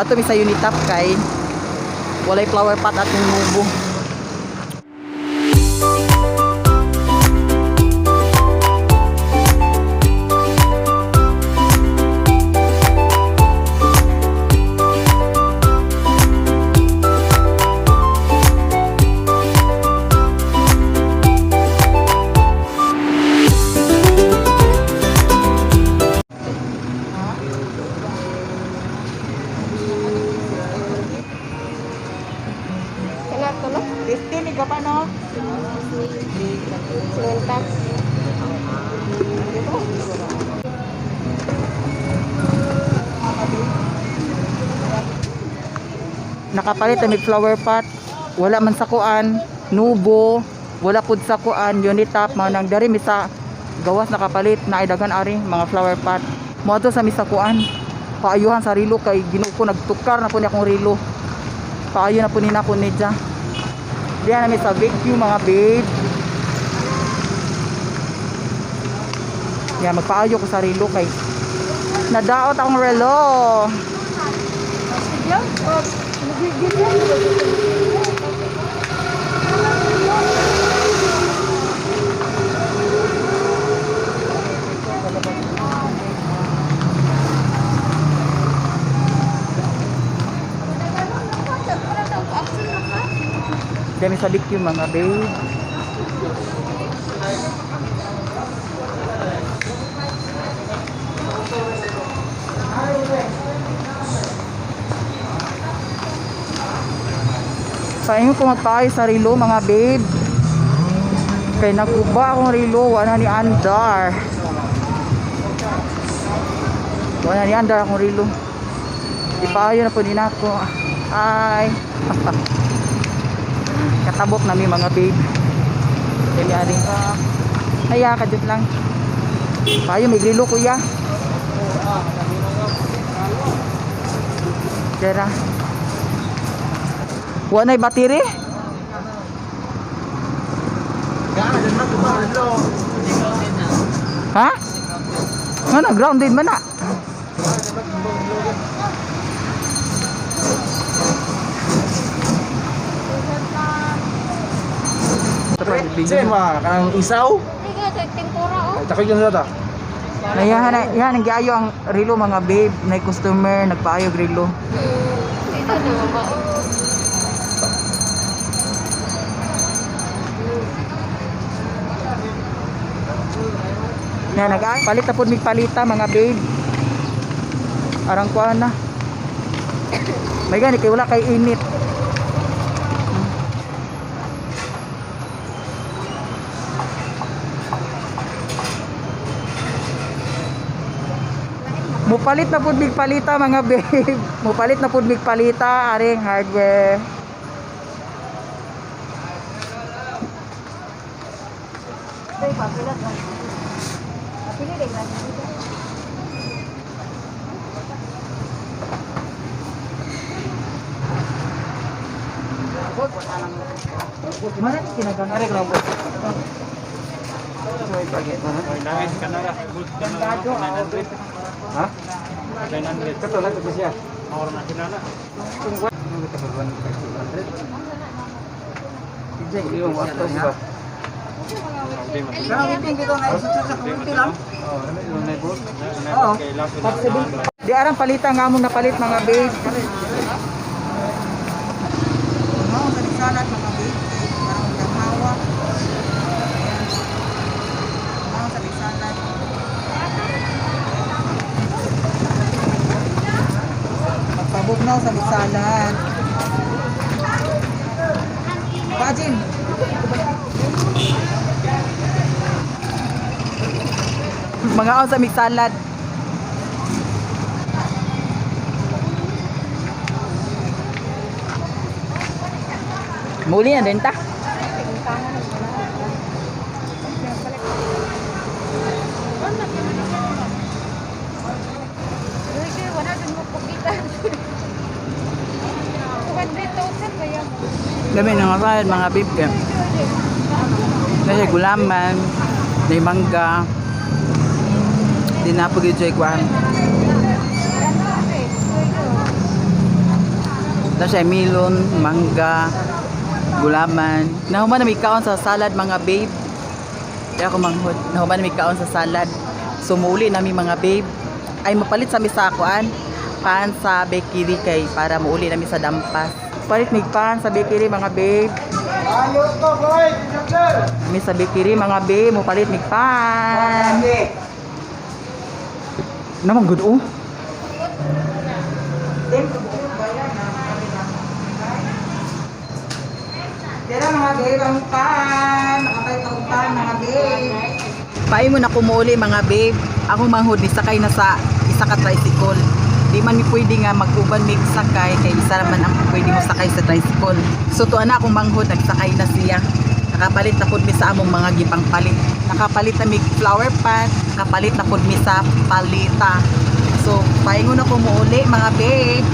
Ato mi sa Unitap kay walay flower pot at yung nubo. Kana to no? 15 ni ka pa, no? 50. Nakapalit na may flower pot. Wala man sa kuan, nubo, wala pud sa kuan, Unitap, mga nang dari mi sa gawas nakapalit na dagan ari mga flower pot. Mo sa mi sa kuan. Paayuhan sa rilo kay Ginoo ko, nagtukar na po ni akong rilo. Paayo na po ni nako ni dya. Diyan na mi sa Big Q, mga babe. Ya, magpaayo ko sa rilo kay nadaot akong relo. Diyan mi sa Big Q, mga babe. Paingon ko magpaayo sa relo, mga babe. Kay naguba akong relo, wala ni andar. Wala ni andar akong relo. Ipaayo na po din ako. Hi. Katabok na mi, mga babe. Kaya ari. Ay, kadjut lang. Payo may relo, kuya. Tara. Wala na'y battery? Ha? Nga na, grounded man na. Saan ba? Kanang isaw? Hindi ka sa tempura oh. Takot yun sa ta. Nayahan na, yan, ang giayo ang relo, mga babe, na customer, nagpaayo og relo. Ito na ba? Na nag palit na pud mig palita, mga babe. Arang kuan na. May gani kay wala kay init. Mupalit na pud mig palita, mga babe. Mupalit na pud mig palita aring hardware. Mana ni kinagang? Ha? 900. Kato lang ito siya. Yung wasto siya. Di arang palita nga among napalit, mga babe. Salad, mga babe. Parang taghawa. Mga sa mig salad. Magpabugnaw sa mig salad. Bajin. Mga sa mig salad. Muli na din ta. Wala din mo pagkita. 200,000 ba yan? Dami ng salad, mga babe, kay. Nasa gulaman, may mangga. Di na po gyud siya kuan. Nasa melon, mangga, gulaman. Nahuman na may kaon sa salad, mga babe. Kaya ako manghod. Nahuman na may kaon sa salad. Sumuli nami, mga babe. Ay mapalit sa misakuan. Pan sa bakery kay para muuli nami sa Dampas. Palit mig pan sa bakery, mga babe. Ayos to, boy! Mi sa bakery, mga babe, mupalit mig pan. Naman good oh. Tira, mga babe, ang pan. Nakapay ang pan, mga babe. Paay mo na kumuli, mga babe. Ako manghod ni sakay na sa isa ka tricycle. Di man mi pwede nga mag-uban mig sakay kay isa man ang pwede mo sakay sa tricycle. So tuwa na akong manghod, nagsakay na siya. Nakapalit na pud mi sa among mga gipang palit. Nakapalit na mig flower pot, nakapalit na pud mi sa palita. So paingon na ko muuli, mga babe.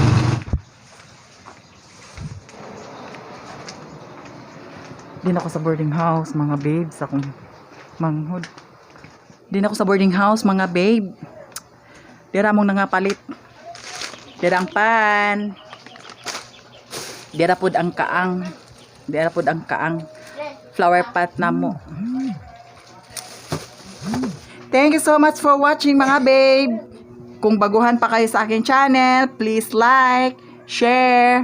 Din ako sa boarding house, mga babes, akong manghod. Din ako sa boarding house, mga babe. Dira mong nangapalit. Dira ang pan. Dira pud ang kaang. Dira pud ang kaang. Flower pot na mo. Thank you so much for watching, mga babe. Kung baguhan pa kayo sa aking channel, please like, share,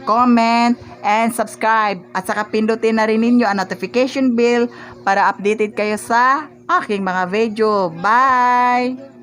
comment, and subscribe. At saka pindutin na rin ninyo ang notification bell para updated kayo sa aking mga video. Bye!